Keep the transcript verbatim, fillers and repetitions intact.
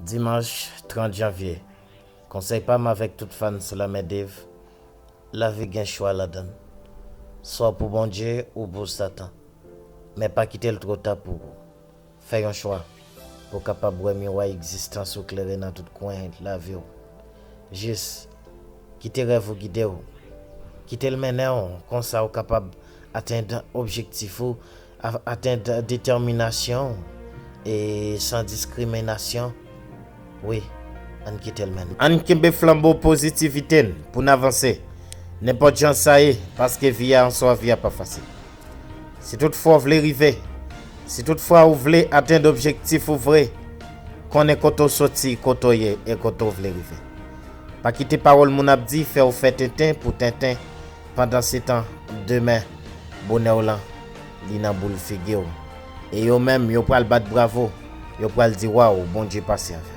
Dimanch trant janvye. Konsèy pa m avèk tout fans Lanmè Dave, lavi gen chwa ladan l. Swa w pou Bondye ou pou Satan. Men pa kite l twò ta pou ou. Fè yon chwa pou w kapab wè miwa egzistans ou klere nan tout kwen lavi w. Jis kite rèv ou gide w. Kite l mennen w, konsa w kapab atenn objektif ou, a- atenn detèminasyon w, e san diskriminasyon. Wi, ann kite l mennen. Ann kenbe flanbo pozitivite n pou n avanse, nenpòt jan sa ye, paske vi a answa vi a pa fasil. Si toutfwa w vle rive, si toutfwa ou vle atenn objektif ou vre, konnen kote w soti, kote w ye e kote w vle rive. Pa kite pawòl moun ap di fè w fè tenten pou tenten. Pandansetan, demen, bonè w lan, li nan boul figi w. E yo menm, yo pral bat bravo, yo pral di waw, Bondye pase avè w.